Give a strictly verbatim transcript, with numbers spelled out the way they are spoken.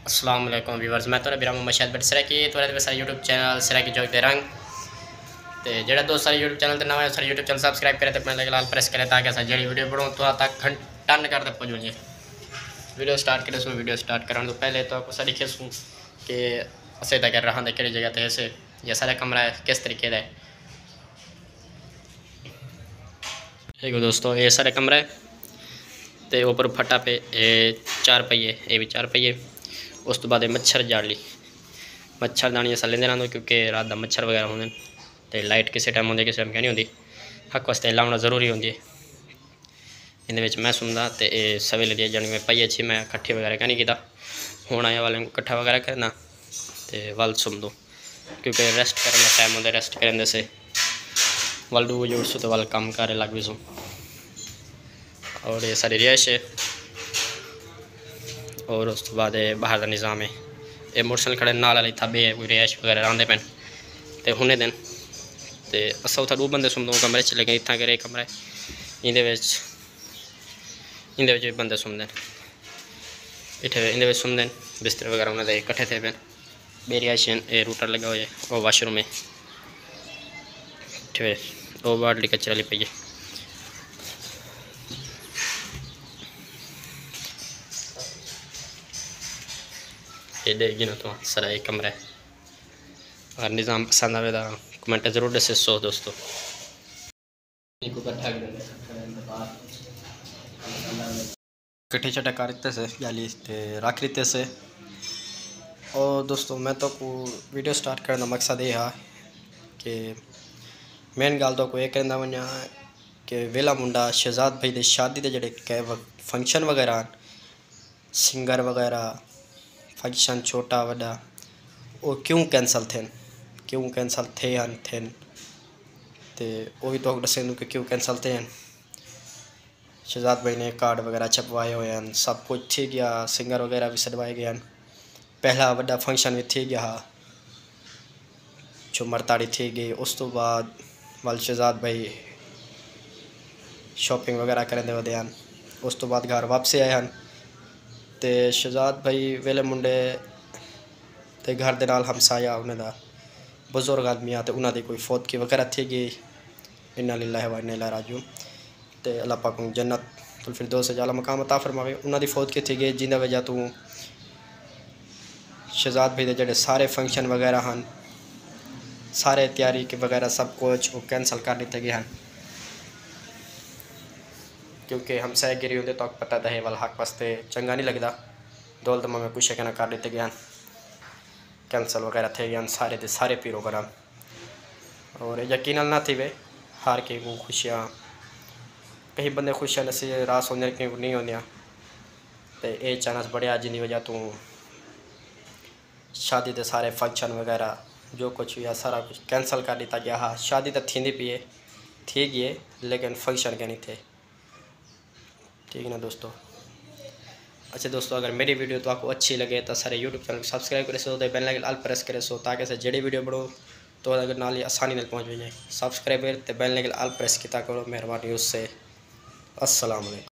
السلام علیکم ویورز، میں تہاݙا بھرا محمد شاہد بٹ سرائیکی، تہاݙے تے سارے یوٹیوب چینل سرائیکی چوک دے رنگ۔ تے جیڑھا دوست سارے یوٹیوب چینل تے نواں ہے، سارے یوٹیوب چینل سبسکرائب کرے تے بٹن لگے لال پریس کرے، تاکہ اساں جیڑھی ویڈیو بݨاؤں تہاݙے تک گھن ٹن کر تے پڄ ونڄے۔ ویڈیو سٹارٹ کرے سوں، ویڈیو سٹارٹ کرݨ توں پہلے تہاکوں اساں ݙکھے سوں کہ اساں دا گھر رہندے کیڑھی جگہ تے ہیسے یا سارا کمرہ کس طریقے دا ہے۔ ݙیکھو دوستو، اے سارا کمرہ ہے تے اوپر پھٹا پے، اے چار پہیے، اے بھی چار پہیے۔ اس تو بعد اے مچھر جالی، مچھر دانی اساں لیندے رہندے کیونکہ رات دا مچھر وغیرہ ہوندے تے لائٹ کسے ٹائم ہوندی، کسے ٹائم کینی ہوندی، حق واسطے لاوݨا ضروری ہوندی ہے۔ ایندے وچ میں سمدا تے اے سویلے دی جݨی میں پئی اچھی، میں کٹھے وغیرہ کینی کیتا۔ ہݨ آیا والے کوں کٹھا وغیرہ کرنا تے ول سمدوں، کیونکہ ریسٹ کرݨ دا ٹائم ہوندا، ریسٹ کرݨ دے سے ول ݙو وڄے اٹھسوں تے ول کم کرے لڳ ویسوں۔ اور اے ساری رہائش ہے۔ اور اس تو بعد اے باہر دا نظام ہے۔ اے موٹر سائیکل کھڑے نال والے اتھاں ٻئے کوئی رہائش وغیرہ رہندے پئن تے ہنے دن تے اساں اتھاں ݙو بندے سمدوں کمرے چ، لیکن اتھاں کرے کمرہ ایندے وچ، ایندے وچ وی بندے سمدن۔ اٹھے ہوئے ایندے وچ سمدن، بسترے وغیرہ انہاں دے اکٹھے تھئے پئن۔ ٻئے رہائش ہن، اے روٹر لڳا ہوئے، او واش روم ہے۔ اٹھے ہوئے، او باٹلی کچرے والی پئی ہے۔ اے ݙیکھ گھنو تہاں سارا اے کمرہ ہے۔ اگر نظام پسند آوے تاں کمنٹ ضرور ݙسیسو دوستو۔ کٹھے شٹھے کر ݙتے سے جالی تے رکھ ݙتے سے۔ اور دوستو، میں تہاکوں ویڈیو سٹارٹ کرݨ دا مقصد اے ہا کہ مین ڳالھ تہاکوں اے کریندا ونڄاں کہ ویلا منڈا شہزاد بھائی دے شادی دے جیڑھے کئے و-، فنکشن وغیرہ ہن، سنگر وغیرہ، فنکشن چھوٹا وݙا، او کیوں کینسل تھئن، کیوں کینسل تھئے ہن، تھئن، تے او وی تہاکوں ݙسیندوں کہ کیوں کینسل تھئے ہن۔ شہزاد بھائی نے کارڈ وغیرہ چھپوائے ہوئے ہن، سب کچھ تھی ڳیا، سنگر وغیرہ وی سݙوائے ڳئے ہن۔ پہلا وݙا فنکشن وی تھی ڳیا ہا، جھمر تاڑی تھی ڳئی۔ اس توں بعد ول شہزاد بھائی شاپنگ وغیرہ کریندے ودے ہن۔ اس توں بعد گھر واپسی آئے ہن تے شہزاد بھائی ویلے منڈے تے گھر دے نال ہمسایہ انہاں دا بزرگ آدمی آ تے انہاں دی کوئی فوتگی وغیرہ تھی ڳئی۔ انا للہ و انا الیہ راجعون۔ تے اللہ پاک انہوں جنت الفردوس وچ اعلیٰ مقام عطا فرماوے۔ انہاں دی فوتگی تھی ڳئی، جیندا وجہ توں شہزاد بھائی دے جڑے سارے فنکشن وغیرہ ہن، سارے تیاری کے وغیرہ سب کچھ او کینسل کر ݙتے ڳئے ہن، کیونکہ ہمسایہ گیری ہوندے تہاکوں پتہ تاں ہے ول حق واسطے چنڳا نہیں لڳدا، دولت مامے کشے کنا کر ݙتے ڳئے ہن، کینسل وغیرہ تھے ڳئے ہن سارے دے سارے پروگرام۔ اور یقیناً نہ تھیوے، ہر کہیں کوں خوشیاں، کہیں بندے خوشیاں نصیب راس ہوندیاں، کہیں کوں نہیں ہوندیاں۔ تے اے چانس بڑھیا جیندی وجہ توں شادی دے سارے فنکشن وغیرہ جو کچھ وی ہے سارا کچھ کینسل کر ݙتا ڳیا ہا۔ شادی تاں تھیندی پئی ہے، تھی ڳئی ہے، لیکن فنکشن کینی تھئے۔ ٹھیک ہے نا دوستو؟ اچھا دوستو، اگر میری ویڈیو تہاکوں اچھی لگے تاں سارے یوٹیوب چینل کوں سبسکرائب کریسو تے بیل آئیکن آل پریس کریسو تاکہ اساں جیڑھی ویڈیو بݨاؤں تہاݙے نال ہی آسانی نال پہنچ ونڄے۔ سبسکرائبر تے بیل آئیکن آل پریس کیتا کرو، مہربانی ہوسے۔ السلام علیکم۔